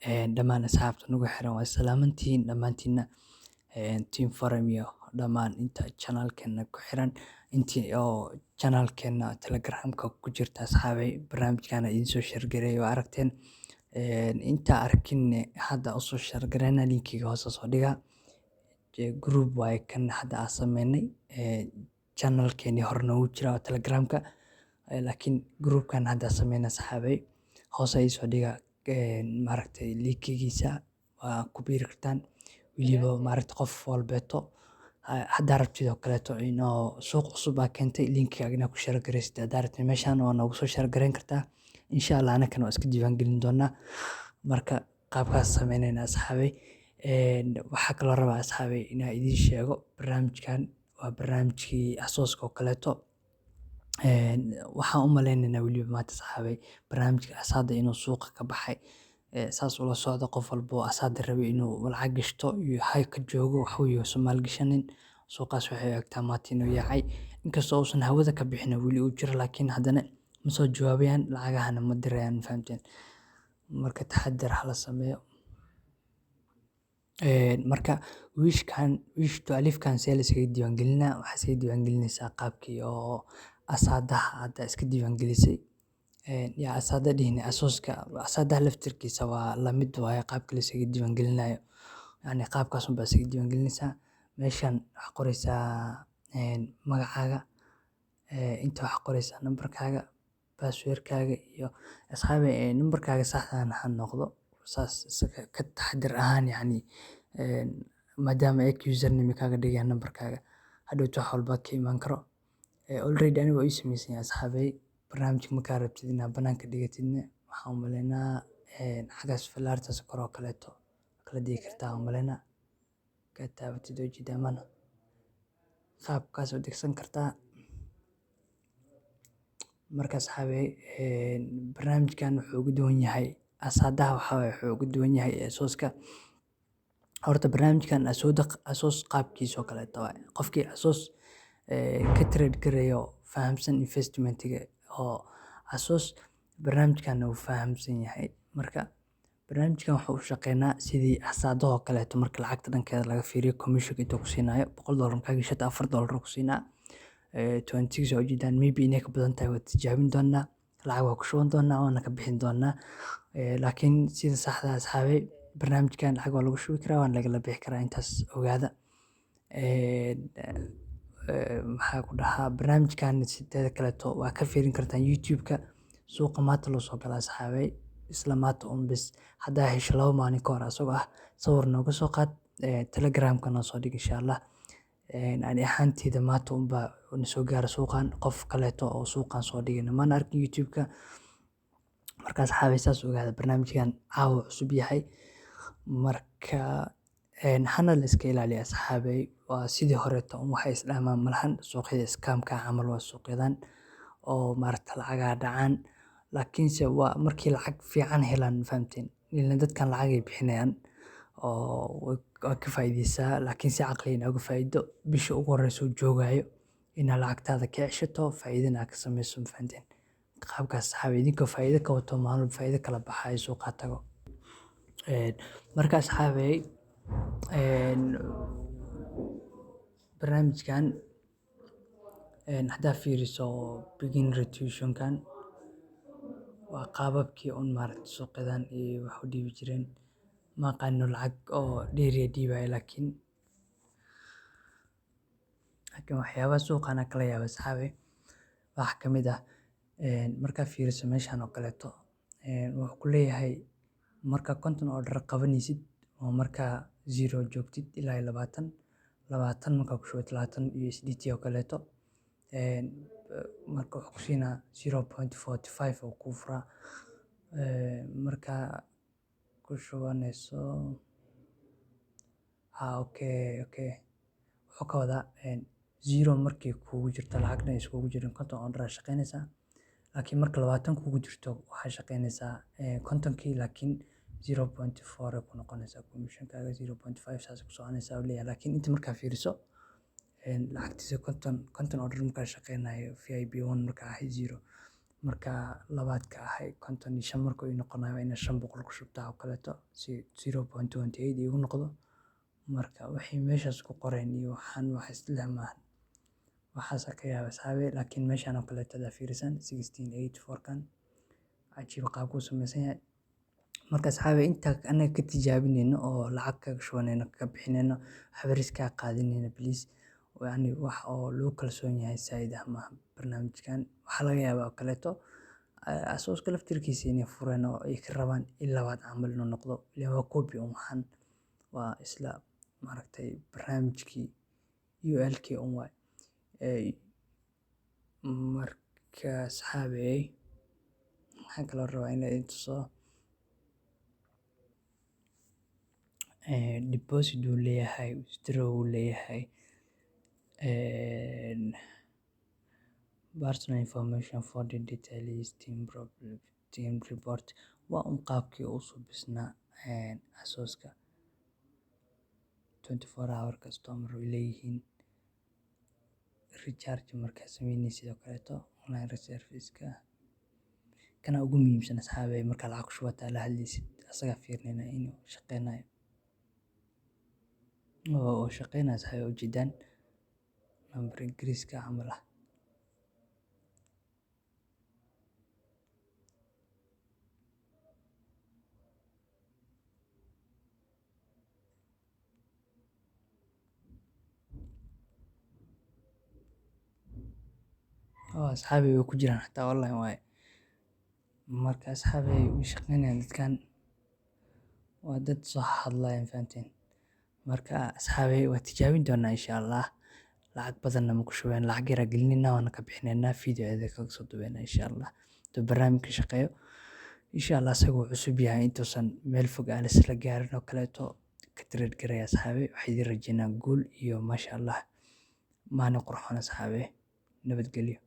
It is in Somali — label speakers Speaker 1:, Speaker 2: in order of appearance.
Speaker 1: Dhammaan asxaabta nagu xiran waa salaamantihiin dhammaantiinna. Team Forum iyo dhammaan inta channelkeena ku xiran, intii oo channelkeena Telegramka ku jirta, asxaabay, barnaamijkan idin soo share gareeyay waa aragteen. Inta arkin hadda usoo share gareyna, linkiga hoose soo dhiga. Group waaye kan hadda aan sameynay, channelkeeni hore noogu jira oo Telegramka, laakiin groupkan hadda sameynay. Asxaabay, hoose ii soo dhiga, maaragtay, linkigiisa waa ku biiri kartaan. Weliba, maaragtay, qof walbeeto haddaa rabtid oo kaleeto inoo suuq cusub aa keentay, linkigaaga inaad ku share gareysid haddaa rabtid, meeshaan waa noogu soo share gareyn kartaa. Insha Allah anakana waa iska diiwaan gelin doonaa. Marka qaabkaas sameynayna, asxaabay. Waxaa kaloo rabaa, asxaabay, inaan idiin sheego barnaamijkan waa barnaamijkii Asooska oo kaleeto. Waxaan u maleynaynaa weliba maanta, asxaabay, barnaamijka Asaada inuu suuqa ka baxay. Saas ula socda, qof walbo oo Asaada rabay inuu lacag gashto iyo hay ka joogo, waxba yuusan maalgashanin suuqaas. Waxay u egtaa maanta inuu yaacay, inkastoo uusan hawada ka bixin, weli uu jiro, laakiin haddana ma soo jawaabayaan, lacagahana ma dirayaan, ma fahamteen? Marka taxadar hala sameeyo. Marka Wishkan, Wish Twelve-kan see la iskaga diiwaan gelinaa? Waxaa iskaga diiwaan gelinaysaa qaabkii oo Asaadaha hadda iska diiwaan gelisay. Yaa Asaada dhihin, Asooska. Asaadaha laftirkiisa waa lamid waaye qaabka la iskaga diiwaan gelinayo, yacni qaabkaas unbaa iskaga diiwaan gelinaysaa. Meeshan waxaa qoraysaa magacaaga, inta waxaa qoraysaa nambarkaaga, passwordkaaga iyo, asxaabi, nambarkaaga saxda ha noqdo, saas ka taxadir ahaan, yacni maadaama ay username kaaga dhigayaan nambarkaaga, hadhowto wax walba ka imaan karo. Already aniga waa ii sameysan yahay, asxaabey. Barnaamijka markaa rabtid inaad banaanka dhigatidna, waxaan u maleynaa xaggaas falaartaas kor oo kaleeto kala digi kartaa u maleynaa. Ka taabatid ujeedaa mana qaabkaas u degsan kartaa. Marka, asxaabey, barnaamijkan wuxuu uga duwan yahay Asaadaha, waxaa waye wuxuu uga duwan yahay Asooska. Horta barnaamijkan Asoos qaabkiisa oo kaleeto waaye. Qofkii Asoos ka trade gareeyo, fahamsan investment-iga oo Asoos, barnaamijkan wuu fahamsan yahay. Marka barnaamijkan wuxuu u shaqeynaa sidii Asaadaha oo kaleeto. Marka lacagta dhankeeda laga fiiriyo, commission intuu ku siinayo, $100 markaa gashato, $4 ku siinaa, 26 waa ujeedaan. Maybe inay ka badan tahay, waa tijaabin doonaa, lacag waa ku shuban doonaa, waana ka bixin doonaa. Laakiin sida saxda ah, asxaabey, barnaamijkan lacag waa lagu shubi karaa, waana lagala bixi karaa, intaas ogaada. Maxaa ku dhahaa, barnaamijkan sideeda kaleeto waa ka fiirin kartaan YouTube-ka. Suuqa maanta loo soo galaa, asxaabey, isla maanta un bis. Haddaa hesho 2 maalin ka hor asagoo ah, sawir nooga soo qaad, Telegramka noo soo dhig, insha Allah. Ani ahaanteyda maanta unbaa na soo gaara suuqan, qof kaleeto oo suuqan soo dhigin mana arkin YouTube-ka. Marka, asxaabey, saas ogaada, barnaamijkan caawa cusub yahay. Marka hana la iska ilaaliyo, asxaabey. Waa sidii horeeto un, waxay isdhaamaan malahan. Suuqyada scam-ka camal waa suuqyadan oo, maaragta, lacagaha dhacaan, laakiinse waa markii lacag fiican helaan, ma fahamteen? Ileen dadkan lacag ay bixinayaan oo waa ka faa'iideysaa, laakiin si caqli inaad uga faa'iido, bisha ugu horeyso uu joogayo inaad lacagtaada ka ceshato, faa'iidana aad ka sameyso, ma fahanteen? Qaabkaas, asxaabi, idinkoo faa'iido ka wato, maalin faa'iido kala baxayo suuqa tago. Marka, asxaabey, barnaamijkan haddaa fiiriso begin rotation-kan, waa qaababkii un, maaragta, suuqyadan ay wax u dhiibi jireen. Ma aqaano lacag oo dheeri dhiibayo, laakiin waxyaabaha suuqan aan kala yaabay, asxaabey, waxaa ka mid ah markaa fiiriso meeshan oo kaleeto, wuxuu ku leeyahay marka 50 order qabanaysid oo markaa zero joogtid ilaa iyo 20, 20 markaa ku shubato, 20 USDT oo kaleeto, marka wuxuu ku siinaa 0.45 oo kuu furaa. Markaa ku shubanayso, ha, okay, wuxuu ka wadaa zero markay kugu jirto, lacagna ay iskugu jirin, 50 order aa shaqeynaysaa. Laakiin marka 20 kugu jirto, waxaa shaqeynaysaa 50-kii, laakiin 0.4 ay ku noqonaysaa commission-kaaga, 0.5 saas ku soconaysaa uu leeyahay. Laakiin inta markaa fiiriso lacagtiisa, 50 order markaa shaqeynayo, VIP one markaa ahay zero, Marka labaadka ahay 55 markuu ii noqonayo, waa inaa 500 ku shubtaa oo kaleeto si 0.28 iigu noqdo. Marka waxay meeshaas ku qoreen iyo waxaan wax isla maahan. Waxaas ka yaabay, asxaabi. Laakiin meeshaan oo kaleeto hadaa fiirisan, 1684 kan cajiib qaabku u samaysan yahay. Marka asxaabi, inta anaga ka tijaabinayno oo lacag kaga shubanayno, kaga bixinayno, waxba risk ka qaadanayno, please. Yacni wax oo lagu kalsoon yahay saaid ah maaha barnaamijkan. Waxaa laga yaabaa oo kaleeto Asoska laftirkiisa inay fureen oo ay ka rabaan in labaad camal inuu noqdo. Ileen waa copy un waxaan, waa isla maaragtay barnaamijkii ULK un waay. Marka asxaabey, waxaan kaloo rabaa inaan idin tuso deposit uu leeyahay, withdraw uu leeyahay, personal information for the details, team problem, team report. Waa un qaabkii u suubisnaa Asoska. 24 hour customer way leeyihiin. Recharge markaa sameynaysid oo kaleeto, online reservice-ka. Kana ugu muhiimsan, asxaabey, markaa lacag ku shubato la hadlaysid, asagaa fiirinayna inuu shaqeynayo. Oo shaqeynaya, asxaabi, ujeedaan number Ingiriiska camal ah. Oo asxaabi way ku jiraan xataa, online waaye. Marka asxaabi, way shaqeynayaan dadkan. Waa dad soo hadlayan, fahanteen. Marka asxaabi, waa tijaabin doonaa insha Allah. Lacag badanna ma ku shubeen, lacag yar gelinayna, waana ka bixinaynaa, video ayada kaga soo duubaynaa insha Allah. Intuu barnaamijka shaqeeyo insha Allah, isagoo cusub yahay, intuusan meel fog aan isla gaarin oo kaleeto ka trade gareeya, asxaabi. Waxaa idin rajeynaa guul iyo maasha Allah, maalin qurxoon, asxaabi. Nabadgelyo.